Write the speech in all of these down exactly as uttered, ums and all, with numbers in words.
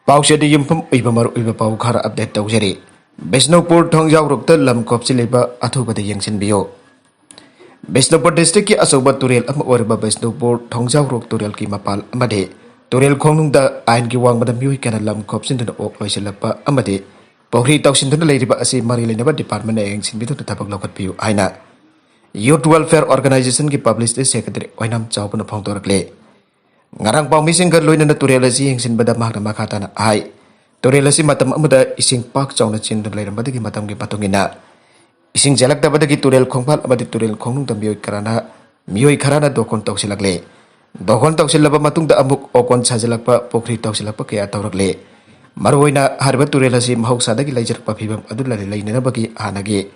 ꯄꯥꯎꯆꯦꯗ ꯌꯨꯝꯐꯝ ꯑꯣꯏꯕ ꯃꯔꯨꯑꯣꯏꯕ ꯄꯥꯎ ꯈꯔ ꯑꯞꯗꯦꯠ ꯇꯧꯖꯔꯤ꯫ ꯕꯤꯁꯅꯨꯄꯨꯔ ꯊꯣꯡꯖꯥꯎꯔꯣꯛꯇ ꯂꯝ ꯈꯣꯞꯆꯤꯜꯂꯤꯕ ꯑꯊꯨꯕꯗ ꯌꯦꯡꯁꯤꯟꯕꯤꯌꯨ꯫ ꯕꯤꯁꯅꯨꯄꯨꯔ ꯗꯤꯁꯇ꯭ꯔꯤꯛꯀꯤ ꯑꯆꯧꯕ ꯇꯨꯔꯦꯜ ꯑꯃ ꯑꯣꯏꯔꯤꯕ ꯕꯤꯁꯅꯨꯄꯨꯔ ꯊꯣꯡꯖꯥꯎꯔꯣꯛ ꯇꯨꯔꯦꯜꯒꯤ ꯃꯄꯥꯜ ꯑꯃꯗꯤ ꯇꯨꯔꯦꯜ ꯈꯣꯡꯅꯨꯡꯗ ꯑꯥꯏꯟꯒꯤ ꯋꯥꯡꯃꯗ ꯃꯤꯑꯣꯏ ꯀꯌꯥꯅ ꯂꯝ ꯈꯣꯞꯆꯤꯟꯗꯨꯅ ꯑꯣꯛ ꯂꯣꯏꯁꯤꯜꯂꯛꯄ ꯑꯃꯗꯤ ꯄꯨꯈ꯭ꯔꯤ ꯇꯧꯁꯤꯟꯗꯨꯅ ꯂꯩꯔꯤꯕ ꯑꯁꯤ ꯃꯔꯤ ꯂꯩꯅꯕ ꯗꯤꯄꯥꯔꯠꯃꯦꯟꯅ ꯌꯦꯡꯁꯤꯟꯕꯤꯗꯨꯅ ꯊꯕꯛ ꯂꯧꯈꯠꯄꯤꯌꯨ ꯍꯥꯏꯅ ꯌꯨꯠ ꯋꯦꯜꯐꯤꯌꯔ ꯑꯣꯔꯒꯅꯥꯏꯖꯦꯁꯟꯒꯤ ꯄꯕ꯭ꯂꯤꯁꯤꯇꯤ ꯁꯦꯀ꯭ꯔꯦꯇꯔꯤ ꯑꯣꯏꯅꯥꯝ ꯆꯥꯎꯕꯅ ꯐꯣꯡꯗꯣꯔꯛꯂꯦ꯫ ꯉꯔꯥꯡ ꯄꯥꯎꯃꯤꯁꯤꯡꯒ ꯂꯣꯏꯅꯅ ꯇꯨꯔꯦꯜ ꯑꯁꯤ ꯌꯦꯡꯁꯤꯟꯕꯗ ꯃꯍꯥꯛꯅ ꯃꯈꯥ ꯇꯥꯅ ꯍꯥꯏ, ꯇꯨꯔꯦꯜ ꯑꯁꯤ ꯃꯇꯝ ꯑꯃꯗ ꯏꯁꯤꯡ ꯄꯥꯛ ꯆꯥꯎꯅ ꯆꯦꯟꯗꯨꯅ ꯂꯩꯔꯝꯕꯗꯒꯤ ꯃꯇꯝꯒꯤ ꯃꯇꯨꯡ ꯏꯟꯅ ꯏꯁꯤꯡ ꯆꯦꯜꯂꯛꯇꯕꯗꯒꯤ ꯇꯨꯔꯦꯜ ꯈꯣꯡꯕꯥꯜ ꯑꯃꯗꯤ ꯇꯨꯔꯦꯜ ꯈꯣꯡꯅꯨꯡꯗ ꯃꯤꯑꯣꯏ ꯈꯔꯅ, ꯃꯤꯑꯣꯏ ꯈꯔꯅ ꯗꯣꯀꯣꯟ ꯇꯧꯁꯤꯜꯂꯛꯂꯦ꯫ ꯗꯣꯀꯣꯟ ꯇꯧꯁꯤꯜꯂꯕ ꯃꯇꯨꯡꯗ ꯑꯃꯨꯛ ꯑꯣꯀꯣꯟ ꯁꯥꯖꯤꯜꯂꯛꯄ, ꯄꯨꯈ꯭ꯔꯤ ꯇꯧꯁꯤꯜꯂꯛꯄ ꯀꯌꯥ ꯇꯧꯔꯛꯂꯦ꯫ ꯃꯔꯨꯑꯣꯏꯅ ꯍꯥꯏꯔꯤꯕ ꯇꯨꯔꯦꯜ ꯑꯁꯤ ꯃꯍꯧꯁꯥꯗꯒꯤ ꯂꯩꯖꯔꯛꯄ ꯐꯤꯕꯝ ꯑꯗꯨ ꯂꯩꯅꯅꯕꯒꯤ ꯍꯥꯟꯅꯒꯤ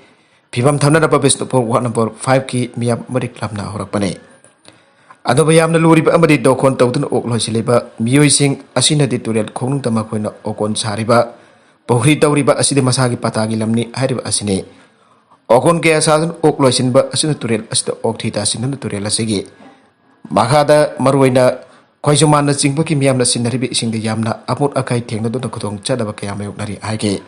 ꯐꯤꯕꯝ ꯊꯝꯅꯅꯕ ꯕꯤꯁꯅꯨꯄꯨꯔ ꯋꯥꯔꯗ ꯅꯝꯕꯔ ꯐꯥꯏꯚꯀꯤ ꯃꯤꯌꯥꯝ ꯃꯔꯤꯛ ꯂꯥꯝꯅ ꯍꯧꯔꯛꯄꯅꯤ꯫ ꯑꯗꯨꯕꯨ ꯌꯥꯝꯅ ꯂꯨꯔꯤꯕ ꯑꯃꯗꯤ ꯗꯣꯈꯣꯟ ꯇꯧꯗꯨꯅ ꯑꯣꯛ ꯂꯣꯏꯁꯤꯜꯂꯤꯕ ꯃꯤꯑꯣꯏꯁꯤꯡ ꯑꯁꯤꯅꯗꯤ ꯇꯨꯔꯦꯜ ꯈꯣꯡꯅꯨꯡꯗ ꯃꯈꯣꯏꯅ ꯑꯣꯀꯣꯟ ꯁꯥꯔꯤꯕ, ꯄꯨꯈ꯭ꯔꯤ ꯇꯧꯔꯤꯕ ꯑꯁꯤꯗꯤ ꯃꯁꯥꯒꯤ ꯄꯇꯥꯒꯤ ꯂꯝꯅꯤ ꯍꯥꯏꯔꯤꯕ ꯑꯁꯤꯅꯤ꯫ ꯑꯣꯀꯣꯟ ꯀꯌꯥ ꯁꯥꯗꯨꯅ ꯑꯣꯛ ꯂꯣꯏꯁꯤꯟꯕ ꯑꯁꯤꯅ ꯇꯨꯔꯦꯜ ꯑꯁꯤꯗ ꯑꯣꯛ ꯊꯤ ꯇꯥꯁꯤꯟꯗꯨꯅ ꯇꯨꯔꯦꯜ ꯑꯁꯤꯒꯤ ꯃꯈꯥꯗ ꯃꯔꯨꯑꯣꯏꯅ ꯈꯣꯏꯖꯨꯃꯥꯟꯅꯆꯤꯡꯕꯒꯤ ꯃꯤꯌꯥꯝꯅ ꯁꯤꯖꯤꯟꯅꯔꯤꯕ ꯏꯁꯤꯡꯗ ꯌꯥꯝꯅ ꯑꯃꯣꯠ ꯑꯀꯥꯏ ꯊꯦꯡꯅꯗꯨꯅ ꯈꯨꯗꯣꯡ ꯆꯥꯗꯕ ꯀꯌꯥ ꯃꯥꯌꯣꯛꯅꯔꯤ ꯍꯥꯏꯈꯤ꯫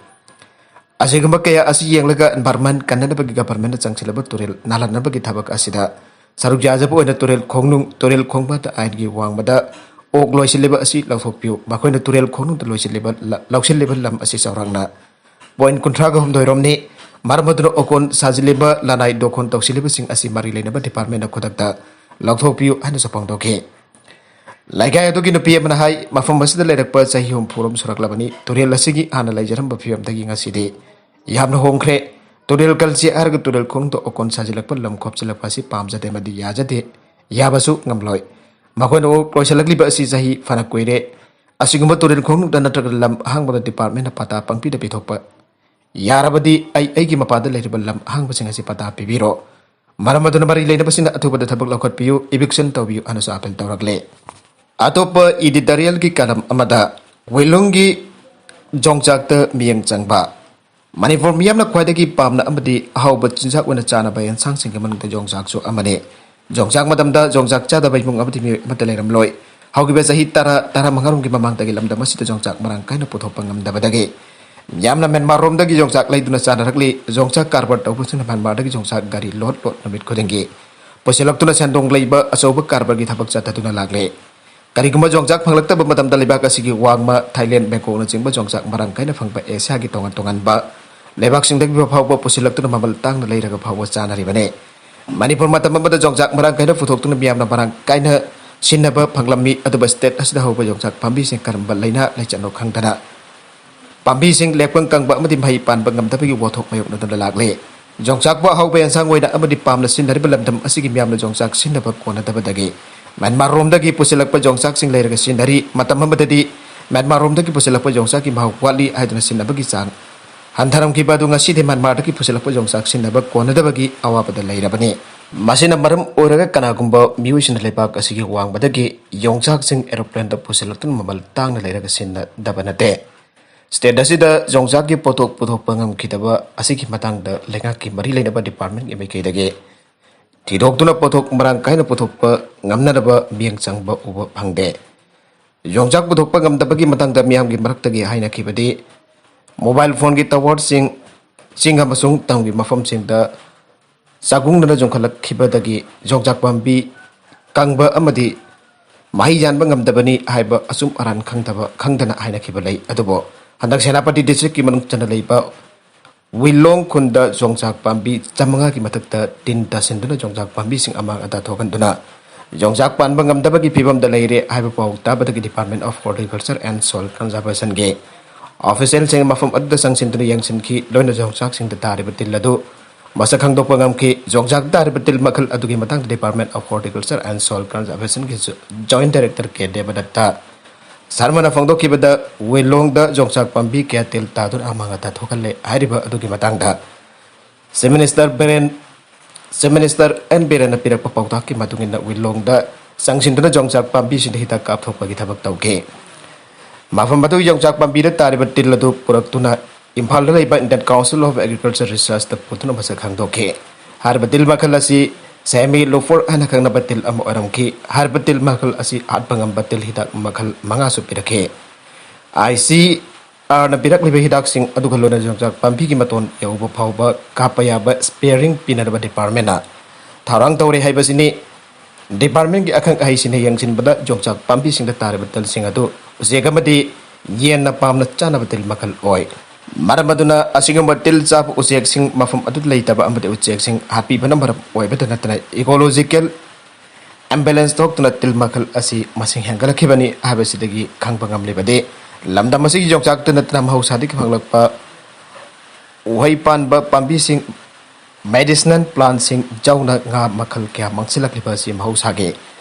ꯑꯁꯤꯒꯨꯝꯕ ꯀꯌꯥ ꯑꯁꯤ ꯌꯦꯡꯂꯒ environment ꯀꯟꯅꯅꯕꯒꯤ ꯒꯚꯔꯟꯃꯦꯟꯠꯅ ꯆꯪꯁꯤꯜꯂꯕ ꯇꯨꯔꯦꯜ ꯅꯥꯜꯍꯟꯅꯕꯒꯤ ꯊꯕꯛ ꯑꯁꯤꯗ ꯁꯔꯨꯛ ꯌꯥꯖꯕ ꯑꯣꯏꯅ ꯇꯨꯔꯦꯜ ꯈꯣꯡꯅꯨꯡ, ꯇꯨꯔꯦꯜ ꯈꯣꯡꯕꯥꯟꯗ ꯑꯥꯏꯟꯒꯤ ꯋꯥꯡꯃꯗ ꯑꯣꯛ ꯂꯣꯏꯁꯤꯜꯂꯤꯕ ꯑꯁꯤ ꯂꯧꯊꯣꯛꯄꯤꯌꯨ, ꯃꯈꯣꯏꯅ ꯇꯨꯔꯦꯜ ꯈꯣꯡꯅꯨꯡꯗ ꯂꯣꯏꯁꯤꯜꯂꯤꯕ ꯂ-, ꯂꯧꯁꯤꯜꯂꯤꯕ ꯂꯝ ꯑꯁꯤ ꯆꯥꯎꯔꯥꯛꯅ ꯄꯣꯏꯟꯠ ꯀꯨꯟꯊ꯭ꯔꯥꯒ ꯍꯨꯝꯗꯣꯏ ꯔꯣꯝꯅꯤ꯫ ꯃꯔꯝ ꯑꯗꯨꯅ ꯑꯣꯀꯣꯟ ꯁꯥꯖꯤꯜꯂꯤꯕ ꯂꯅꯥꯏ ꯗꯣꯈꯣꯟ ꯇꯧꯁꯤꯜꯂꯤꯕꯁꯤꯡ ꯑꯁꯤ ꯃꯔꯤ ꯂꯩꯅꯕ ꯗꯤꯄꯥꯔꯠꯃꯦꯟꯠꯅ ꯈꯨꯗꯛꯇ ꯂꯧꯊꯣꯛꯄꯤꯌꯨ ꯍꯥꯏꯅꯁꯨ ꯐꯣꯡꯗꯣꯛꯈꯤ꯫ ꯂꯩꯀꯥꯏ ꯑꯗꯨꯒꯤ ꯅꯨꯄꯤ ꯑꯃꯅ ꯍꯥꯏ, ꯃꯐꯝ ꯑꯁꯤꯗ ꯂꯩꯔꯛꯄ ꯆꯍꯤ ꯍꯨꯝꯐꯨ ꯔꯣꯝ ꯁꯨꯔꯛꯂꯕꯅꯤ꯫ ꯇꯨꯔꯦꯜ ꯑꯁꯤꯒꯤ ꯍꯥꯟꯅ ꯂꯩꯖꯔꯝꯕ ꯐꯤꯕꯝꯗꯒꯤ ꯉꯁꯤꯗꯤ ꯌꯥꯝꯅ ꯍꯣꯡꯈ꯭ꯔꯦ꯫ ꯇꯨꯔꯦꯜ ꯀꯜꯁꯤ ꯍꯥꯏꯔꯒ ꯇꯨꯔꯦꯜ ꯈꯣꯡꯗ ꯑꯣꯀꯣꯟ ꯁꯥꯖꯤꯜꯂꯛꯄ, ꯂꯝ ꯈꯣꯞꯆꯤꯜꯂꯛꯄ ꯑꯁꯤ ꯄꯥꯝꯖꯗꯦ ꯑꯃꯗꯤ ꯌꯥꯖꯗꯦ, ꯌꯥꯕꯁꯨ ꯉꯝꯂꯣꯏ꯫ ꯃꯈꯣꯏꯅ ꯑꯣꯛ ꯂꯣꯏꯁꯤꯜꯂꯛꯂꯤꯕ ꯑꯁꯤ ꯆꯍꯤ ꯐꯅ ꯀꯨꯏꯔꯦ꯫ ꯑꯁꯤꯒꯨꯝꯕ ꯇꯨꯔꯦꯜ ꯈꯣꯡꯅꯨꯡꯗ ꯅꯠꯇ꯭ꯔꯒ ꯂꯝ ꯑꯍꯥꯡꯕꯗ ꯗꯤꯄꯥꯔꯠꯃꯦꯟꯠꯅ ꯄꯇꯥ ꯄꯪꯄꯤꯗ ꯄꯤꯊꯣꯛꯄ ꯌꯥꯔꯕꯗꯤ ꯑꯩ ꯑꯩꯒꯤ ꯃꯄꯥꯗ ꯂꯩꯔꯤꯕ ꯂꯝ ꯑꯍꯥꯡꯕꯁꯤꯡ ꯑꯁꯤ ꯄꯇꯥ ꯄꯤꯕꯤꯔꯣ꯫ ꯃꯔꯝ ꯑꯗꯨꯅ ꯃꯔꯤ ꯂꯩꯅꯕꯁꯤꯡꯅ ꯑꯊꯨꯕꯗ ꯊꯕꯛ ꯂꯧꯈꯠꯄꯤꯌꯨ, eviction ꯇꯧꯕꯤꯌꯨ ꯍꯥꯏꯅꯁꯨ ꯑꯥꯄꯤꯜ ꯇꯧꯔꯛꯂꯦ꯫ ꯑꯇꯣꯞꯄ ꯏꯗꯤꯇꯣꯔꯤꯌꯦꯜꯒꯤ ꯀꯂꯝ ꯑꯃꯗ ꯋꯤꯂꯨꯡꯒꯤ ꯖꯣꯡꯆꯥꯛꯇ ꯃꯤꯠꯌꯦꯡ ꯆꯪꯕ꯫ ꯃꯅꯤꯄꯨꯔ ꯃꯤꯌꯥꯝꯅ ꯈ꯭ꯋꯥꯏꯗꯒꯤ ꯄꯥꯝꯅ ꯑꯃꯗꯤ ꯑꯍꯥꯎꯕ ꯆꯤꯟꯖꯥꯛ ꯑꯣꯏꯅ ꯆꯥꯅꯕ ꯑꯦꯟꯁꯥꯡꯁꯤꯡꯒꯤ ꯃꯅꯨꯡꯗ ꯌꯣꯡꯆꯥꯛꯁꯨ ꯑꯃꯅꯤ꯫ ꯌꯣꯡꯆꯥꯛ ꯃꯇꯝꯗ ꯌꯣꯡꯆꯥꯛ ꯆꯥꯗꯕ ꯏꯃꯨꯡ ꯑꯃꯗꯤ ꯃꯤꯑꯣꯏ ꯑꯃꯠꯇ ꯂꯩꯔꯝꯂꯣꯏ꯫ ꯍꯧꯈꯤꯕ ꯆꯍꯤ ꯇꯔꯥ, ꯇꯔꯥꯃꯉꯥꯔꯣꯝꯒꯤ ꯃꯃꯥꯡꯗꯒꯤ ꯂꯝꯗꯝ ꯑꯁꯤꯗ ꯌꯣꯡꯆꯥꯛ ꯃꯔꯥꯡ ꯀꯥꯏꯅ ꯄꯨꯊꯣꯛꯄ ꯉꯝꯗꯕꯗꯒꯤ ꯃꯤꯌꯥꯝꯅ ꯃ꯭ꯌꯥꯟꯃꯥꯔꯔꯣꯝꯗꯒꯤ ꯌꯣꯡꯆꯥꯛ ꯂꯩꯗꯨꯅ ꯆꯥꯅꯔꯛꯂꯤ꯫ ꯌꯣꯡꯆꯥꯛ ꯀꯔꯕꯥꯔ ꯇꯧꯕꯁꯤꯡꯅ ꯃ꯭ꯌꯥꯟꯃꯥꯔꯗꯒꯤ ꯌꯣꯡꯆꯥꯛ ꯒꯥꯔꯤ ꯂꯣꯠ ꯂꯣꯠ ꯅꯨꯃꯤꯠ ꯈꯨꯗꯤꯡꯒꯤ ꯄꯨꯁꯤꯜꯂꯛꯇꯨꯅ ꯁꯦꯟꯗꯣꯡ ꯂꯩꯕ ꯑꯆꯧꯕ ꯀꯔꯕꯥꯔꯒꯤ ꯊꯕꯛ ꯆꯠꯊꯗꯨꯅ ꯂꯥꯛꯂꯤ꯫ ꯀꯔꯤꯒꯨꯝꯕ ꯌꯣꯡꯆꯥꯛ ꯐꯪꯂꯛꯇꯕ ꯃꯇꯝꯗ ꯂꯩꯕꯥꯛ ꯑꯁꯤꯒꯤ ꯋꯥꯡꯃ, ꯊꯥꯏꯂꯦꯟ, ꯕꯦꯡꯀꯣꯛꯅꯆꯤꯡꯕ ꯌꯣꯡꯆꯥꯛ ꯃꯔꯥꯡ ꯀꯥꯏꯅ ꯐꯪꯕ ꯑꯦꯁꯤꯌꯥꯒꯤ ꯇꯣꯉꯥꯟ ꯇꯣꯉꯥꯟꯕ ꯂꯩꯕꯥꯛꯁꯤꯡꯗꯒꯤ ꯐꯥꯎꯕ ꯄꯨꯁꯤꯜꯂꯛꯇꯨꯅ ꯃꯃꯜ ꯇꯥꯡꯅ ꯂꯩꯔꯒ ꯐꯥꯎꯕ ꯆꯥꯅꯔꯤꯕꯅꯤ꯫ ꯃꯅꯤꯄꯨꯔ ꯃꯇꯝ ꯑꯃꯗ ꯌꯣꯡꯆꯥꯛ ꯃꯔꯥꯡ ꯀꯥꯏꯅ ꯄꯨꯊꯣꯛꯇꯨꯅ ꯃꯤꯌꯥꯝꯅ ꯃꯔꯥꯡ ꯀꯥꯏꯅ ꯁꯤꯖꯤꯟꯅꯕ ꯐꯪꯂꯝꯃꯤ꯫ ꯑꯗꯨꯕꯨ ꯁ꯭ꯇꯦꯠ ꯑꯁꯤꯗ ꯍꯧꯕ ꯌꯣꯡꯆꯥꯛ ꯄꯥꯝꯕꯤꯁꯤꯡ ꯀꯔꯝꯕ ꯂꯥꯏꯅꯥ ꯂꯩꯆꯠꯅꯣ ꯈꯪꯗꯅ ꯄꯥꯝꯕꯤꯁꯤꯡ ꯂꯦꯛꯄ ꯀꯪꯕ ꯑꯃꯗꯤ ꯃꯍꯩ ꯄꯥꯟꯕ ꯉꯝꯗꯕꯒꯤ ꯋꯥꯊꯣꯛ ꯃꯥꯌꯣꯛꯅꯗꯨꯅ ꯂꯥꯛꯂꯤ꯫ ꯌꯣꯡꯆꯥꯛꯄꯨ ꯑꯍꯥꯎꯕ ꯑꯦꯟꯁꯥꯡ ꯑꯣꯏꯅ ꯑꯃꯗꯤ ꯄꯥꯝꯅ ꯁꯤꯖꯤꯟꯅꯔꯤꯕ ꯂꯝꯗꯝ ꯑꯁꯤꯒꯤ ꯃꯤꯌꯥꯝꯅ ꯌꯣꯡꯆꯥꯛ ꯁꯤꯖꯤꯟꯅꯕ ꯀꯣꯟꯅꯗꯕꯗꯒꯤ ꯃ꯭ꯌꯥꯟꯃꯥꯔꯔꯣꯝꯗꯒꯤ ꯄꯨꯁꯤꯜꯂꯛꯄ ꯌꯣꯡꯆꯥꯛꯁꯤꯡ ꯂꯩꯔꯒ ꯁꯤꯖꯤꯟꯅꯔꯤ꯫ ꯃꯇꯝ ꯑꯃꯗꯗꯤ ꯃ꯭ꯌꯥꯟꯃꯥꯔꯔꯣꯝꯗꯒꯤ ꯄꯨꯁꯤꯜꯂꯛꯄ ꯌꯣꯡꯆꯥꯛꯀꯤ ꯃꯍꯥꯎ ꯋꯥꯠꯂꯤ ꯍꯥꯏꯗꯨꯅ ꯁꯤꯖꯤꯟꯅꯕꯒꯤ ꯆꯥꯡ ꯍꯟꯊꯔꯝꯈꯤꯕ ꯑꯗꯨ ꯉꯁꯤꯗꯤ ꯃ꯭ꯌꯥꯟꯃꯥꯔꯗꯒꯤ ꯄꯨꯁꯤꯜꯂꯛꯄ ꯌꯣꯡꯆꯥꯛ ꯁꯤꯖꯤꯟꯅꯕ ꯀꯣꯟꯅꯗꯕꯒꯤ ꯑꯋꯥꯕꯗ ꯂꯩꯔꯕꯅꯤ꯫ ꯃꯁꯤꯅ ꯃꯔꯝ ꯑꯣꯏꯔꯒ ꯀꯅꯥꯒꯨꯝꯕ ꯃꯤꯑꯣꯏꯁꯤꯡꯅ ꯂꯩꯕꯥꯛ ꯑꯁꯤꯒꯤ ꯋꯥꯡꯃꯗꯒꯤ ꯌꯣꯡꯆꯥꯛꯁꯤꯡ ꯑꯦꯔꯣꯄ꯭ꯂꯦꯟꯗ ꯄꯨꯁꯤꯜꯂꯛꯇꯨꯅ ꯃꯃꯜ ꯇꯥꯡꯅ ꯂꯩꯔꯒ ꯁꯤꯖꯤꯟꯅꯗꯕ ꯅꯠꯇꯦ꯫ ꯁ꯭ꯇꯦꯠ ꯑꯁꯤꯗ ꯌꯣꯡꯆꯥꯛꯀꯤ ꯄꯣꯠꯊꯣꯛ ꯄꯨꯊꯣꯛꯄ ꯉꯝꯈꯤꯗꯕ ꯑꯁꯤꯒꯤ ꯃꯇꯥꯡꯗ ꯂꯩꯉꯥꯛꯀꯤ ꯃꯔꯤ ꯂꯩꯅꯕ ꯗꯤꯄꯥꯔꯠꯃꯦꯟꯒꯤ ꯃꯥꯏꯀꯩꯗꯒꯤ ꯊꯤꯗꯣꯛꯇꯨꯅ ꯄꯣꯠꯊꯣꯛ ꯃꯔꯥꯡ ꯀꯥꯏꯅ ꯄꯨꯊꯣꯛꯄ ꯉꯝꯅꯅꯕ ꯃꯤꯠꯌꯦꯡ ꯆꯪꯕ ꯎꯕ ꯐꯪꯗꯦ꯫ ꯌꯣꯡꯆꯥꯛ ꯄꯨꯊꯣꯛꯄ ꯉꯝꯗꯕꯒꯤ ꯃꯇꯥꯡꯗ ꯃꯤꯌꯥꯝꯒꯤ ꯃꯔꯛꯇꯒꯤ ꯍꯥꯏꯅꯈꯤꯕꯗꯤ, ꯃꯣꯕꯥꯏꯜ ꯐꯣꯟꯒꯤ ꯇꯋꯥꯔꯁꯤꯡ, ꯆꯤꯡ ꯑꯃꯁꯨꯡ ꯇꯝꯒꯤ ꯃꯐꯝꯁꯤꯡꯗ ꯆꯥꯛꯒꯨꯡꯗꯅ ꯌꯣꯟꯈꯠꯂꯛꯈꯤꯕꯗꯒꯤ ꯌꯣꯡꯆꯥꯛ ꯄꯥꯝꯕꯤ ꯀꯪꯕ ꯑꯃꯗꯤ ꯃꯍꯩ ꯌꯥꯟꯕ ꯉꯝꯗꯕꯅꯤ ꯍꯥꯏꯕ ꯑꯆꯨꯝ ꯑꯔꯥꯟ ꯈꯪꯗꯕ, ꯈꯪꯗꯅ ꯍꯥꯏꯅꯈꯤꯕ ꯂꯩ꯫ ꯑꯗꯨꯕꯨ ꯍꯟꯗꯛ ꯁꯦꯅꯥꯄꯇꯤ ꯗꯤꯁꯇ꯭ꯔꯤꯛꯀꯤ ꯃꯅꯨꯡ ꯆꯟꯅ ꯂꯩꯕ ꯋꯤꯂꯣꯡ ꯈꯨꯟꯗ ꯌꯣꯡꯆꯥꯛ ꯄꯥꯝꯕꯤ ꯆꯥꯃꯉꯥꯒꯤ ꯃꯊꯛꯇ ꯇꯤꯟ ꯇꯥꯁꯤꯟꯗꯨꯅ ꯌꯣꯡꯆꯥꯛ ꯄꯥꯝꯕꯤꯁꯤꯡ ꯑꯃꯥꯡ ꯑꯇꯥ ꯊꯣꯛꯍꯟꯗꯨꯅ ꯌꯣꯡꯆꯥꯛ ꯄꯥꯟꯕ ꯉꯝꯗꯕꯒꯤ ꯐꯤꯕꯝꯗ ꯂꯩꯔꯦ ꯍꯥꯏꯕ ꯄꯥꯎ ꯇꯥꯕꯗꯒꯤ Department of Horticulture and Soil Conservationꯒꯤ officialꯁꯤꯡ ꯃꯐꯝ ꯑꯗꯨꯗ ꯆꯪꯁꯤꯟꯗꯨꯅ ꯌꯦꯡꯁꯤꯟꯈꯤ꯫ ꯂꯣꯏꯅ ꯌꯣꯡꯆꯥꯛꯁꯤꯡꯗ ꯇꯥꯔꯤꯕ ꯇꯤꯜ ꯑꯗꯨ ꯃꯁꯛ ꯈꯪꯗꯣꯛꯄ ꯉꯝꯈꯤ꯫ ꯌꯣꯡꯆꯥꯛ ꯇꯥꯔꯤꯕ ꯇꯤꯜ ꯃꯈꯜ ꯑꯗꯨꯒꯤ ꯃꯇꯥꯡꯗ Department of Horticulture and Soil Conservationꯒꯤ Joint Director ꯀꯦ ꯗꯦꯕꯗꯠꯇ ꯁꯔꯃꯅ ꯐꯣꯡꯗꯣꯛꯈꯤꯕꯗ, ꯋꯤꯂꯣꯡꯗ ꯌꯣꯡꯆꯥꯛ ꯄꯥꯝꯕꯤ ꯀꯌꯥ ꯇꯤꯜ ꯇꯥꯗꯨꯅ ꯑꯃꯥꯡ ꯑꯇꯥ ꯊꯣꯛꯍꯜꯂꯦ ꯍꯥꯏꯔꯤꯕ ꯑꯗꯨꯒꯤ ꯃꯇꯥꯡꯗ Chief Minister Biren, Chief Minister N ꯕꯤꯔꯦꯟꯅ ꯄꯤꯔꯛꯄ ꯄꯥꯎꯇꯥꯛꯀꯤ ꯃꯇꯨꯡ ꯏꯟꯅ ꯋꯤꯂꯣꯡꯗ ꯆꯪꯁꯤꯟꯗꯨꯅ ꯌꯣꯡꯆꯥꯛ ꯄꯥꯝꯕꯤꯁꯤꯡꯗ ꯍꯤꯗꯥꯛ ꯀꯥꯞꯊꯣꯛꯄꯒꯤ ꯊꯕꯛ ꯇꯧꯈꯤ꯫ ꯃꯐꯝ ꯑꯗꯨꯒꯤ ꯌꯣꯡꯆꯥꯛ ꯄꯥꯝꯕꯤꯗ ꯇꯥꯔꯤꯕ ꯇꯤꯜ ꯑꯗꯨ ꯄꯨꯔꯛꯇꯨꯅ ꯏꯝꯐꯥꯜꯗ ꯂꯩꯕ Indian Council of Agriculture Researchꯇ ꯄꯨꯗꯨꯅ ꯃꯁꯛ ꯈꯪꯗꯣꯛꯈꯤ꯫ ꯍꯥꯏꯔꯤꯕ ꯇꯤꯜ ꯃꯈꯜ ꯑꯁꯤ ꯁꯦꯃꯤ ꯂꯨꯐꯣꯔ ꯍꯥꯏꯅ ꯈꯪꯅꯕ ꯇꯤꯜ ꯑꯃ ꯑꯣꯏꯔꯝꯈꯤ꯫ ꯍꯥꯏꯔꯤꯕ ꯇꯤꯜ ꯃꯈꯜ ꯑꯁꯤ ꯍꯥꯠꯄ ꯉꯝꯕ ꯇꯤꯜ ꯍꯤꯗꯥꯛ ꯃꯈꯜ ꯃꯉꯥꯁꯨ ꯄꯤꯔꯛꯈꯤ꯫ ꯑꯥꯏ ꯁꯤ ꯑꯥꯔꯅ ꯄꯤꯔꯛꯂꯤꯕ ꯍꯤꯗꯥꯛꯁꯤꯡ ꯑꯗꯨꯒ ꯂꯣꯏꯅꯅ ꯌꯣꯡꯆꯥꯛ ꯄꯥꯝꯕꯤꯒꯤ ꯃꯇꯣꯟ ꯌꯧꯕ ꯐꯥꯎꯕ ꯀꯥꯞꯄ ꯌꯥꯕ ꯁ꯭ꯄꯦꯌꯥꯔꯤꯡ ꯄꯤꯅꯅꯕ ꯗꯤꯄꯥꯔꯠꯃꯦꯟꯅ ꯊꯧꯔꯥꯡ ꯇꯧꯔꯤ ꯍꯥꯏꯕꯁꯤꯅꯤ꯫ ꯗꯤꯄꯥꯔꯠꯃꯦꯟꯒꯤ ꯑꯈꯪ ꯑꯍꯩꯁꯤꯡꯅ ꯌꯦꯡꯁꯤꯟꯕꯗ ꯌꯣꯡꯆꯥꯛ ꯄꯥꯝꯕꯤꯁꯤꯡꯗ ꯇꯥꯔꯤꯕ ꯇꯤꯜꯁꯤꯡ ꯑꯗꯨ ꯎꯆꯦꯛ ꯑꯃꯗꯤ ꯌꯦꯟꯅ ꯄꯥꯝꯅ ꯆꯥꯅꯕ ꯇꯤꯜ ꯃꯈꯜ ꯑꯣꯏ꯫ ꯃꯔꯝ ꯑꯗꯨꯅ ꯑꯁꯤꯒꯨꯝꯕ ꯇꯤꯜ ꯆꯥꯕ ꯎꯆꯦꯛꯁꯤꯡ ꯃꯐꯝ ꯑꯗꯨꯗ ꯂꯩꯇꯕ ꯑꯃꯗꯤ ꯎꯆꯦꯛꯁꯤꯡ ꯍꯥꯠꯄꯤꯕꯅ ꯃꯔꯝ ꯑꯣꯏꯕꯇ ꯅꯠꯇꯅ ꯏꯀꯣꯂꯣꯖꯤꯀꯦꯜ ꯏꯝꯕꯦꯂꯦꯟꯁ ꯊꯣꯛꯇꯨꯅ ꯇꯤꯜ ꯃꯈꯜ ꯑꯁꯤ ꯃꯁꯤꯡ ꯍꯦꯟꯒꯠꯂꯛꯈꯤꯕꯅꯤ ꯍꯥꯏꯕꯁꯤꯗꯒꯤ ꯈꯪꯕ ꯉꯝꯂꯤꯕꯗꯤ ꯂꯝꯗꯝ ꯑꯁꯤꯒꯤ ꯌꯣꯡꯆꯥꯛꯇ ꯅꯠꯇꯅ ꯃꯍꯧꯁꯥꯗꯒꯤ ꯐꯪꯂꯛꯄ ꯎꯍꯩ ꯄꯥꯟꯕ ꯄꯥꯝꯕꯤꯁꯤꯡ, ꯃꯦꯗꯤꯁꯤꯅꯦꯜ ꯄ꯭ꯂꯥꯟꯁꯤꯡ ꯌꯥꯎꯅ ꯉꯥ ꯃꯈꯜ ꯀꯌꯥ ꯃꯥꯡꯁꯤꯜꯂꯛꯂꯤꯕ ꯑꯁꯤ ꯃꯍꯧꯁꯥꯒꯤ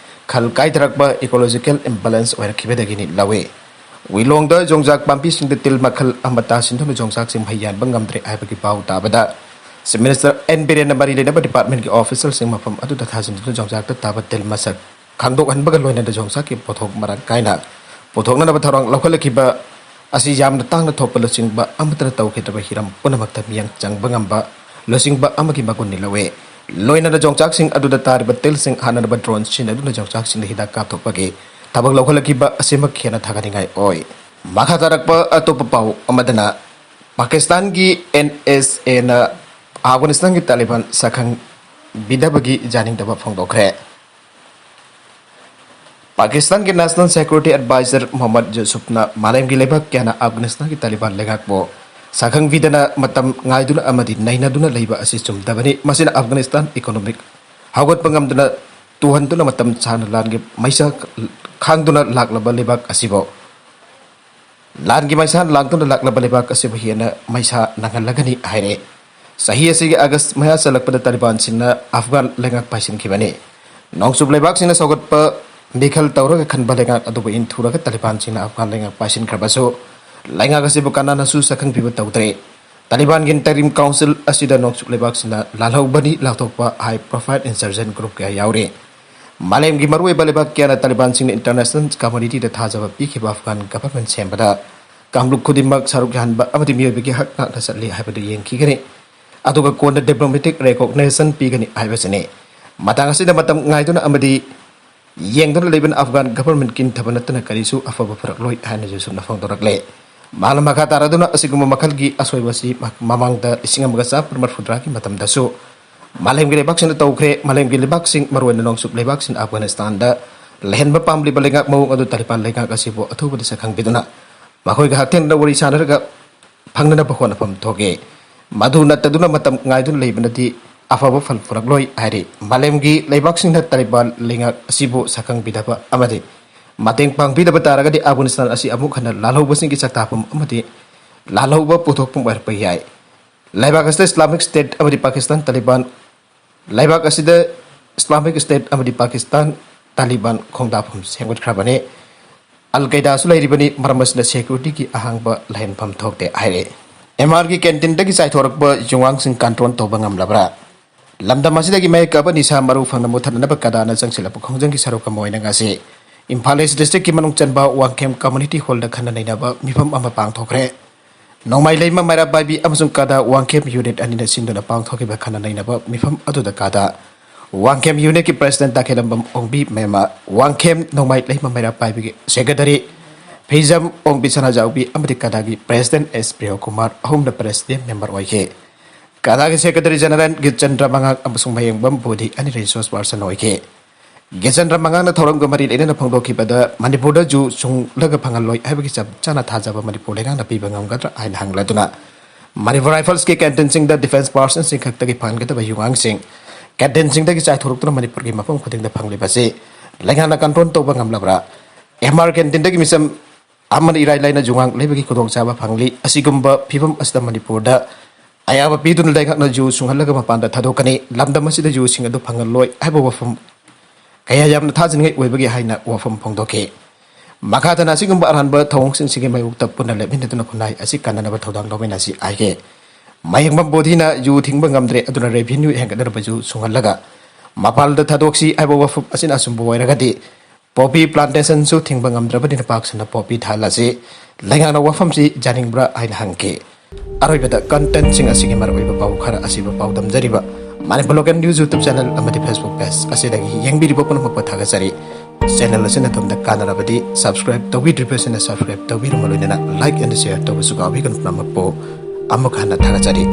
ꯈꯜ ꯀꯥꯏꯊꯔꯛꯄ ꯏꯀꯣꯂꯣꯖꯤꯀꯦꯜ ꯏꯝꯕꯦꯂꯦꯟꯁ ꯑꯣꯏꯔꯛꯈꯤꯕꯗꯒꯤꯅꯤ ꯂꯧꯏ꯫ ꯋꯤꯂꯣꯡꯗ ꯌꯣꯡꯆꯥꯛ ꯄꯥꯝꯕꯤꯁꯤꯡꯗ ꯇꯤꯜ ꯃꯈꯜ ꯑꯃ ꯇꯥꯁꯤꯟꯗꯨꯅ ꯌꯣꯡꯆꯥꯛꯁꯤꯡ ꯃꯍꯩ ꯌꯥꯟꯕ ꯉꯝꯗ꯭ꯔꯦ ꯍꯥꯏꯕꯒꯤ ꯄꯥꯎ ꯇꯥꯕꯗ ꯆꯤꯐ ꯃꯤꯅꯤꯁꯇꯔ ꯑꯦꯟ ꯕꯤꯔꯦꯟꯅ ꯃꯔꯤ ꯂꯩꯅꯕ ꯗꯤꯄꯥꯔꯠꯃꯦꯟꯒꯤ ꯑꯣꯐꯤꯁꯔꯁꯤꯡ ꯃꯐꯝ ꯑꯗꯨꯗ ꯊꯥꯖꯤꯟꯗꯨꯅ ꯌꯣꯡꯆꯥꯛꯇ ꯇꯥꯕ ꯇꯤꯜ ꯃꯁꯛ ꯈꯪꯗꯣꯛꯍꯟꯕꯒ ꯂꯣꯏꯅꯅ ꯌꯣꯡꯆꯥꯛꯀꯤ ꯄꯣꯠꯊꯣꯛ ꯃꯔꯥꯡ ꯀꯥꯏꯅ ꯄꯨꯊꯣꯛꯅꯅꯕ ꯊꯧꯔꯥꯡ ꯂꯧꯈꯠꯂꯛꯈꯤꯕ ꯑꯁꯤ ꯌꯥꯝꯅ ꯇꯥꯡꯅ ꯊꯣꯛꯄ ꯂꯨꯆꯤꯡꯕ ꯑꯃꯠꯇꯅ ꯇꯧꯈꯤꯗ꯭ꯔꯕ ꯍꯤꯔꯝ ꯄꯨꯝꯅꯃꯛꯇ ꯃꯤꯠꯌꯦꯡ ꯆꯪꯕ ꯉꯝꯕ ꯂꯨꯆꯤꯡꯕ ꯑꯃꯒꯤ ꯃꯒꯨꯟꯅꯤ ꯂꯧꯏ꯫ ꯂꯣꯏꯅꯅ ꯌꯣꯡꯆꯥꯛꯁꯤꯡ ꯑꯗꯨꯗ ꯇꯥꯔꯤꯕ ꯇꯤꯜꯁꯤꯡ ꯍꯥꯠꯅꯅꯕ ꯗ꯭ꯔꯣꯟ ꯁꯤꯖꯤꯟꯅꯗꯨꯅ ꯌꯣꯡꯆꯥꯛꯁꯤꯡꯗ ꯍꯤꯗꯥꯛ ꯀꯥꯞꯊꯣꯛꯄꯒꯤ ꯊꯕꯛ ꯂꯧꯈꯠꯂꯛꯈꯤꯕ ꯑꯁꯤꯃꯛ ꯍꯦꯟꯅ ꯊꯥꯒꯠꯅꯤꯡꯉꯥꯏ ꯑꯣꯏ꯫ ꯃꯈꯥ ꯇꯥꯔꯛꯄ ꯑꯇꯣꯞꯄ ꯄꯥꯎ ꯑꯃꯗꯅ ꯄꯥꯀꯤꯁꯇꯥꯟꯒꯤ ꯑꯦꯟ ꯑꯦꯁ ꯑꯦꯅ ꯑꯐꯒꯥꯅꯤꯁꯇꯥꯟꯒꯤ ꯇꯥꯂꯤꯕꯥꯟ ꯁꯛꯈꯪꯕꯤꯗꯕꯒꯤ ꯌꯥꯅꯤꯡꯗꯕ ꯐꯣꯡꯗꯣꯛꯈ꯭ꯔꯦ꯫ ꯄꯥꯀꯤꯁꯇꯥꯟꯒꯤ ꯅꯦꯁꯅꯦꯜ ꯁꯦꯀ꯭ꯌꯨꯔꯤꯇꯤ ꯑꯦꯗꯚꯥꯏꯖꯔ ꯃꯣꯍꯝꯃꯗ ꯌꯨꯁꯨꯐꯅ ꯃꯥꯂꯦꯝꯒꯤ ꯂꯩꯕꯥꯛ ꯀꯌꯥꯅ ꯑꯐꯒꯥꯅꯤꯁꯇꯥꯟꯒꯤ ꯇꯥꯂꯤꯕꯥꯟ ꯂꯩꯉꯥꯛꯄꯨ ꯁꯛꯈꯪꯕꯤꯗꯅ ꯃꯇꯝ ꯉꯥꯏꯗꯨꯅ ꯑꯃꯗꯤ ꯅꯩꯅꯗꯨꯅ ꯂꯩꯕ ꯑꯁꯤ ꯆꯨꯝꯗꯕꯅꯤ꯫ ꯃꯁꯤꯅ ꯑꯐꯒꯥꯅꯤꯁꯇꯥꯟ ꯏꯀꯣꯅꯣꯃꯤꯛ ꯍꯧꯒꯠꯄ ꯉꯝꯗꯨꯅ ꯇꯨꯍꯟꯗꯨꯅ ꯃꯇꯝ ꯁꯥꯡꯅ ꯂꯥꯟꯒꯤ ꯃꯩꯁꯥ ꯈꯥꯡꯗꯨꯅ ꯂꯥꯛꯂꯕ ꯂꯩꯕꯥꯛ ꯑꯁꯤꯕꯨ ꯂꯥꯟꯒꯤ ꯃꯩꯁꯥ ꯂꯥꯡꯗꯨꯅ ꯂꯥꯛꯂꯕ ꯂꯩꯕꯥꯛ ꯑꯁꯤꯕꯨ ꯍꯦꯟꯅ ꯃꯩꯁꯥ ꯅꯪꯍꯜꯂꯒꯅꯤ ꯍꯥꯏꯔꯦ꯫ ꯆꯍꯤ ꯑꯁꯤꯒꯤ ꯑꯥꯒꯁ ꯃꯌꯥ ꯆꯜꯂꯛꯄꯗ ꯇꯥꯂꯤꯕꯥꯟꯁꯤꯡꯅ ꯑꯐꯒꯥꯟ ꯂꯩꯉꯥꯛ ꯄꯥꯏꯁꯤꯟꯈꯤꯕꯅꯤ꯫ ꯅꯣꯡꯆꯨꯞ ꯂꯩꯕꯥꯛꯁꯤꯡꯅ ꯁꯧꯒꯠꯄ ꯃꯤꯈꯜ ꯇꯧꯔꯒ ꯈꯟꯕ ꯂꯩꯉꯥꯛ ꯑꯗꯨꯕꯨ ꯏꯟꯊꯨꯔꯒ ꯇꯥꯂꯤꯕꯥꯟꯁꯤꯡꯅ ꯑꯐꯒꯥꯟ ꯂꯩꯉꯥꯛ ꯄꯥꯏꯁꯤꯟꯈ꯭ꯔꯕꯁꯨ ꯂꯩꯉꯥꯛ ꯑꯁꯤꯕꯨ ꯀꯅꯥꯅꯁꯨ ꯁꯛꯈꯪꯕꯤꯕ ꯇꯧꯗ꯭ꯔꯦ꯫ ꯇꯥꯂꯤꯕꯥꯟꯒꯤ ꯏꯟꯇꯔꯤꯝ ꯀꯥꯎꯟꯁꯤꯜ ꯑꯁꯤꯗ ꯅꯣꯡꯆꯨꯞ ꯂꯩꯕꯥꯛꯁꯤꯡꯅ ꯂꯥꯜꯍꯧꯕꯅꯤ ꯂꯥꯎꯊꯣꯛꯄ ꯍꯥꯏ ꯄ꯭ꯔꯣꯐꯥꯏꯜ ꯏꯟꯁꯔꯖꯦꯟ ꯒ꯭ꯔꯨꯞ ꯀꯌꯥ ꯌꯥꯎꯔꯤ꯫ ꯃꯥꯂꯦꯝꯒꯤ ꯃꯔꯨꯑꯣꯏꯕ ꯂꯩꯕꯥꯛ ꯀꯌꯥꯅ ꯇꯥꯂꯤꯕꯥꯟꯁꯤꯡꯅ ꯏꯟꯇꯔꯅꯦꯁꯅꯦꯜ ꯀꯝꯃꯨꯅꯤꯇꯤꯗ ꯊꯥꯖꯕ ꯄꯤꯈꯤꯕ ꯑꯐꯒꯥꯟ ꯒꯚꯔꯟꯃꯦꯟ ꯁꯦꯝꯕꯗ ꯀꯥꯡꯂꯨꯞ ꯈꯨꯗꯤꯡꯃꯛ ꯁꯔꯨꯛ ꯌꯥꯍꯟꯕ ꯑꯃꯗꯤ ꯃꯤꯑꯣꯏꯕꯒꯤ ꯍꯛ ꯉꯥꯛꯅ ꯆꯠꯂꯤ ꯍꯥꯏꯕꯗꯨ ꯌꯦꯡꯈꯤꯒꯅꯤ꯫ ꯑꯗꯨꯒ ꯀꯣꯟꯅ ꯗꯤꯄ꯭ꯂꯣꯃꯦꯇꯤꯛ ꯔꯦꯀꯣꯒꯅꯤꯁꯟ ꯄꯤꯒꯅꯤ ꯍꯥꯏꯕꯁꯤꯅꯤ꯫ ꯃꯇꯥꯡ ꯑꯁꯤꯗ ꯃꯇꯝ ꯉꯥꯏꯗꯨꯅ ꯑꯃꯗꯤ ꯌꯦꯡꯗꯨꯅ ꯂꯩꯕꯅ ꯑꯐꯒꯥꯟ ꯒꯚꯔꯟꯃꯦꯟꯠꯀꯤ ꯊꯕꯛ ꯅꯠꯇꯅ ꯀꯔꯤꯁꯨ ꯑꯐꯕ ꯄꯨꯔꯛꯂꯣꯏ ꯍꯥꯏꯅꯁꯨ ꯁꯨꯝꯅ ꯐꯣꯡꯗꯣꯔꯛꯂꯦ꯫ ꯃꯥꯅ ꯃꯈꯥ ꯇꯥꯔꯗꯨꯅ ꯑꯁꯤꯒꯨꯝꯕ ꯃꯈꯜꯒꯤ ꯑꯁꯣꯏꯕ ꯑꯁꯤ ꯃꯃꯥꯡꯗ ꯂꯤꯁꯤꯡ ꯑꯃꯒ ꯆꯥꯃꯥꯄꯟ ꯃꯔꯤꯐꯨꯇꯔꯥꯒꯤ ꯃꯇꯝꯗꯁꯨ ꯃꯥꯂꯦꯝꯒꯤ ꯂꯩꯕꯥꯛꯁꯤꯡꯅ ꯇꯧꯈ꯭ꯔꯦ꯫ ꯃꯥꯂꯦꯝꯒꯤ ꯂꯩꯕꯥꯛꯁꯤꯡ, ꯃꯔꯨꯑꯣꯏꯅ ꯅꯣꯡꯆꯨꯞ ꯂꯩꯕꯥꯛꯁꯤꯡ, ꯑꯐꯒꯥꯅꯤꯁꯇꯥꯟꯗ ꯂꯩꯍꯟꯕ ꯄꯥꯝꯂꯤꯕ ꯂꯩꯉꯥꯛ ꯃꯑꯣꯡ ꯑꯗꯨ ꯇꯥꯂꯤꯕꯥꯟ ꯂꯩꯉꯥꯛ ꯑꯁꯤꯕꯨ ꯑꯊꯨꯕꯗ ꯁꯛꯈꯪꯕꯤꯗꯨꯅ ꯃꯈꯣꯏꯒ ꯍꯛꯊꯦꯡꯅꯅ ꯋꯥꯔꯤ ꯁꯥꯟꯅꯔꯒ ꯐꯪꯅꯅꯕ ꯍꯣꯠꯅꯐꯝ ꯊꯣꯛꯏ꯫ ꯃꯗꯨ ꯅꯠꯇꯗꯨꯅ ꯃꯇꯝ ꯉꯥꯏꯗꯨꯅ ꯂꯩꯕꯅꯗꯤ ꯑꯐꯕ ꯐꯜ ꯄꯨꯔꯛꯂꯣꯏ ꯍꯥꯏꯔꯤ꯫ ꯃꯥꯂꯦꯝꯒꯤ ꯂꯩꯕꯥꯛꯁꯤꯡꯅ ꯇꯥꯂꯤꯕꯥꯟ ꯂꯩꯉꯥꯛ ꯑꯁꯤꯕꯨ ꯁꯛꯈꯪꯕꯤꯗꯕ ꯑꯃꯗꯤ ꯃꯇꯦꯡ ꯄꯥꯡꯕꯤꯗꯕ ꯇꯥꯔꯒꯗꯤ ꯑꯐꯒꯥꯅꯤꯁꯇꯥꯟ ꯑꯁꯤ ꯑꯃꯨꯛ ꯍꯟꯅ ꯂꯥꯜꯍꯧꯕꯁꯤꯡꯒꯤ ꯆꯥꯛꯇꯥꯐꯝ ꯑꯃꯗꯤ ꯂꯥꯜꯍꯧꯕ ꯄꯨꯊꯣꯛꯐꯝ ꯑꯣꯏꯔꯛꯄ ꯌꯥꯏ꯫ ꯂꯩꯕꯥꯛ ꯑꯁꯤꯗ ꯏꯁꯂꯥꯃꯤꯛ ꯁ꯭ꯇꯦꯠ ꯑꯃꯗꯤ ꯄꯥꯀꯤꯁꯇꯥꯟ ꯇꯥꯂꯤꯕꯥꯟ, ꯂꯩꯕꯥꯛ ꯑꯁꯤꯗ ꯏꯁꯂꯥꯃꯤꯛ ꯁ꯭ꯇꯦꯠ ꯑꯃꯗꯤ ꯄꯥꯀꯤꯁꯇꯥꯟ ꯇꯥꯂꯤꯕꯥꯟ ꯈꯣꯡꯗꯥꯐꯝ ꯁꯦꯝꯒꯠꯈ꯭ꯔꯕꯅꯤ꯫ ꯑꯜ ꯀꯩꯗꯥꯁꯨ ꯂꯩꯔꯤꯕꯅꯤ꯫ ꯃꯔꯝ ꯑꯁꯤꯅ ꯁꯦꯀ꯭ꯌꯨꯔꯤꯇꯤꯒꯤ ꯑꯍꯥꯡꯕ ꯂꯩꯍꯟꯐꯝ ꯊꯣꯛꯇꯦ ꯍꯥꯏꯔꯦ꯫ ꯑꯦꯝ ꯑꯥꯔꯒꯤ ꯀꯦꯟꯇꯤꯟꯗꯒꯤ ꯆꯥꯏꯊꯣꯔꯛꯄ ꯌꯨꯉꯥꯡꯁꯤꯡ ꯀꯟꯇ꯭ꯔꯣꯜ ꯇꯧꯕ ꯉꯝꯂꯕ꯭ꯔꯥ? ꯂꯝꯗꯝ ꯑꯁꯤꯗꯒꯤ ꯃꯍꯦꯛ ꯀꯥꯕ ꯅꯤꯁꯥ ꯃꯔꯨ ꯐꯪꯅ ꯃꯨꯊꯠꯅꯅꯕ ꯀꯗꯥꯅ ꯆꯪꯁꯤꯜꯂꯛꯄ ꯈꯣꯡꯖꯪꯒꯤ ꯁꯔꯨꯛ ꯑꯃ ꯑꯣꯏꯅ ꯉꯁꯤ ꯏꯝꯐꯥꯜ ꯏꯁ ꯗꯤꯁꯇ꯭ꯔꯤꯛꯀꯤ ꯃꯅꯨꯡ ꯆꯟꯕ ꯋꯥꯡꯈꯦꯝ ꯀꯝꯃꯨꯅꯤꯇꯤ ꯍꯣꯜꯗ ꯈꯟꯅ ꯅꯩꯅꯕ ꯃꯤꯐꯝ ꯑꯃ ꯄꯥꯡꯊꯣꯛꯈ꯭ꯔꯦ꯫ ꯅꯣꯡꯃꯥꯏ ꯂꯩꯃ ꯃꯩꯔꯥ ꯄꯥꯏꯕꯤ ꯑꯃꯁꯨꯡ ꯀꯗꯥ ꯋꯥꯡꯈꯦꯝ ꯌꯨꯅꯤꯠ ꯑꯅꯤꯅ ꯁꯤꯟꯗꯨꯅ ꯄꯥꯡꯊꯣꯛꯈꯤꯕ ꯈꯟꯅ ꯅꯩꯅꯕ ꯃꯤꯐꯝ ꯑꯗꯨꯗ ꯀꯗꯥ ꯋꯥꯡꯈꯦꯝ ꯌꯨꯅꯤꯠꯀꯤ ꯄ꯭ꯔꯦꯁꯤꯗꯦꯟꯠ ꯇꯥꯈꯦꯂꯝꯕꯝ ꯑꯣꯡꯕꯤ ꯃꯦꯝꯃ, ꯋꯥꯡꯈꯦꯝ ꯅꯣꯡꯃꯥꯏ ꯂꯩꯃ ꯃꯩꯔꯥ ꯄꯥꯏꯕꯤꯒꯤ ꯁꯦꯀ꯭ꯔꯦꯇꯔꯤ ꯐꯤꯖꯝ ꯑꯣꯡꯕꯤ ꯁꯅꯥꯖꯥꯎꯕꯤ ꯑꯃꯗꯤ ꯀꯗꯥꯒꯤ ꯄ꯭ꯔꯦꯁꯤꯗꯦꯟꯠ ꯑꯦꯁ ꯄ꯭ꯔꯤꯌꯣ ꯀꯨꯃꯥꯔ ꯑꯍꯨꯝꯅ ꯄ꯭ꯔꯦꯁꯤꯗꯦꯟꯠ ꯃꯦꯝꯕꯔ ꯑꯣꯏꯈꯤ꯫ ꯀꯗꯥꯒꯤ ꯁꯦꯀ꯭ꯔꯦꯇꯔꯤ ꯖꯦꯅꯔꯦꯜ ꯒꯤꯠꯆꯟꯗ꯭ꯔ ꯃꯉꯥꯡ ꯑꯃꯁꯨꯡ ꯃꯌꯦꯡꯕꯝ ꯕꯣꯙꯤ ꯑꯅꯤ ꯔꯤꯁꯣꯔꯁ ꯄꯥꯔꯁꯟ ꯑꯣꯏꯈꯤ꯫ ꯒꯤꯠꯆꯟꯗ꯭ꯔ ꯃꯉꯥꯡꯅ ꯊꯧꯔꯝꯒ ꯃꯔꯤ ꯂꯩꯅꯅ ꯐꯣꯡꯗꯣꯛꯈꯤꯕꯗ ꯃꯅꯤꯄꯨꯔꯗ ꯖꯨ ꯁꯨꯡꯂꯒ ꯐꯪꯍꯜꯂꯣꯏ ꯍꯥꯏꯕꯒꯤ ꯆꯞ ꯆꯥꯅ ꯊꯥꯖꯕ ꯃꯅꯤꯄꯨꯔ ꯂꯩꯉꯥꯛꯅ ꯄꯤꯕ ꯉꯝꯒꯗ꯭ꯔꯥ ꯍꯥꯏꯅ ꯍꯪꯂꯗꯨꯅ ꯃꯅꯤꯄꯨꯔ ꯔꯥꯏꯐꯜꯁꯀꯤ ꯀꯦꯟꯇꯤꯟꯁꯤꯡꯗ ꯗꯤꯐꯦꯟꯁ ꯄꯥꯔꯁꯟꯁꯤꯡ ꯈꯛꯇꯒꯤ ꯐꯪꯍꯟꯒꯗꯕ ꯌꯨꯉꯥꯡꯁꯤꯡ ꯀꯦꯟꯇꯤꯟꯁꯤꯡꯗꯒꯤ ꯆꯥꯏꯊꯣꯔꯛꯇꯨꯅ ꯃꯅꯤꯄꯨꯔꯒꯤ ꯃꯐꯝ ꯈꯨꯗꯤꯡꯗ ꯐꯪꯂꯤꯕꯁꯤ ꯂꯩꯉꯥꯛꯅ ꯀꯟꯇ꯭ꯔꯣꯜ ꯇꯧꯕ ꯉꯝꯂꯕ꯭ꯔꯥ? ꯑꯦꯝ ꯑꯥꯔ ꯀꯦꯟꯇꯤꯟꯗꯒꯤ ꯃꯤꯆꯝ ꯑꯃꯅ ꯏꯔꯥꯏ ꯂꯥꯏꯅ ꯌꯨꯉꯥꯡ ꯂꯩꯕꯒꯤ ꯈꯨꯗꯣꯡꯆꯥꯕ ꯐꯪꯂꯤ꯫ ꯑꯁꯤꯒꯨꯝꯕ ꯐꯤꯕꯝ ꯑꯁꯤꯗ ꯃꯅꯤꯄꯨꯔꯗ ꯑꯌꯥꯕ ꯄꯤꯗꯨꯅ ꯂꯩꯉꯥꯛꯅ ꯖꯨ ꯁꯨꯡꯍꯜꯂꯒ ꯃꯄꯥꯟꯗ ꯊꯥꯗꯣꯛꯀꯅꯤ꯫ ꯂꯝꯗꯝ ꯑꯁꯤꯗ ꯖꯨꯁꯤꯡ ꯑꯗꯨ ꯐꯪꯍꯜꯂꯣꯏ ꯍꯥꯏꯕ ꯋꯥꯐꯝ ꯀꯌꯥ ꯌꯥꯝꯅ ꯊꯥꯖꯅꯤꯡꯉꯥꯏ ꯑꯣꯏꯕꯒꯦ ꯍꯥꯏꯅ ꯋꯥꯐꯝ ꯐꯣꯡꯗꯣꯛꯈꯤ꯫ ꯃꯈꯥ ꯇꯥꯅ ꯑꯁꯤꯒꯨꯝꯕ ꯑꯔꯥꯟꯕ ꯊꯧꯑꯣꯡꯁꯤꯡꯁꯤꯒꯤ ꯃꯥꯌꯣꯛꯇ ꯄꯨꯟꯅ ꯂꯦꯞꯃꯤꯟꯅꯗꯨꯅ ꯈꯨꯟꯅꯥꯏ ꯑꯁꯤ ꯀꯟꯅꯅꯕ ꯊꯧꯗꯥꯡ ꯂꯧꯃꯤꯟꯅꯁꯤ ꯍꯥꯏꯈꯤ꯫ ꯃꯌꯦꯡꯕꯝ ꯕꯣꯙꯤꯅ ꯖꯨ ꯊꯤꯡꯕ ꯉꯝꯗ꯭ꯔꯦ, ꯑꯗꯨꯅ ꯔꯦꯚꯤꯅ꯭ꯌꯨ ꯍꯦꯟꯒꯠꯅꯅꯕ ꯖꯨ ꯁꯨꯡꯍꯜꯂꯒ ꯃꯄꯥꯟꯗ ꯊꯥꯗꯣꯛꯁꯤ ꯍꯥꯏꯕ ꯋꯥꯐꯝ ꯑꯁꯤꯅ ꯑꯆꯨꯝꯕ ꯑꯣꯏꯔꯒꯗꯤ ꯄꯣꯄꯤ ꯄ꯭ꯂꯥꯟꯇꯦꯁꯟꯁꯨ ꯊꯤꯡꯕ ꯉꯝꯗ꯭ꯔꯕꯅꯤꯅ ꯄꯥꯛ ꯁꯟꯅ ꯄꯣꯄꯤ ꯊꯥꯍꯜꯂꯁꯤ꯫ ꯂꯩꯉꯥꯛꯅ ꯋꯥꯐꯝꯁꯤ ꯌꯥꯅꯤꯡꯕ꯭ꯔꯥ ꯍꯥꯏꯅ ꯍꯪꯈꯤ꯫ ꯑꯔꯣꯏꯕꯗ ꯀꯟꯇꯦꯟꯠꯁꯤꯡ ꯑꯁꯤꯒꯤ ꯃꯔꯨꯑꯣꯏꯕ ꯄꯥꯎ ꯈꯔ ꯑꯁꯤꯕꯨ ꯄꯥꯎꯗꯝꯖꯔꯤꯕ Manipur local news YouTube channel ꯑꯃꯗꯤ ꯐꯦꯁꯕꯨꯛ ꯄꯦꯖ ꯑꯁꯤꯗꯒꯤ ꯌꯦꯡꯕꯤꯔꯤꯕ ꯄꯨꯝꯅꯃꯛꯄꯨ ꯊꯥꯒꯠꯆꯔꯤ꯫ ꯆꯦꯅꯦꯜ ꯑꯁꯤꯅ ꯑꯗꯣꯝꯗ ꯀꯥꯟꯅꯔꯕꯗꯤ ꯁꯕꯁꯀ꯭ꯔꯥꯏꯕ ꯇꯧꯕꯤꯗ꯭ꯔꯤꯕꯁꯤꯡꯅ ꯁꯕꯁꯀ꯭ꯔꯥꯏꯕ ꯇꯧꯕꯤꯔꯝꯕ ꯂꯣꯏꯅꯅ ꯂꯥꯏꯛ ꯑꯦꯟ ꯁꯤꯌꯔ ꯇꯧꯕꯁꯨ ꯀꯥꯎꯕꯤꯒꯅꯨ ꯄꯨꯝꯅꯃꯛꯄꯨ꯫ ꯑꯃꯨꯛ ꯍꯟꯅ ꯊꯥꯒꯠꯆꯔꯤ꯫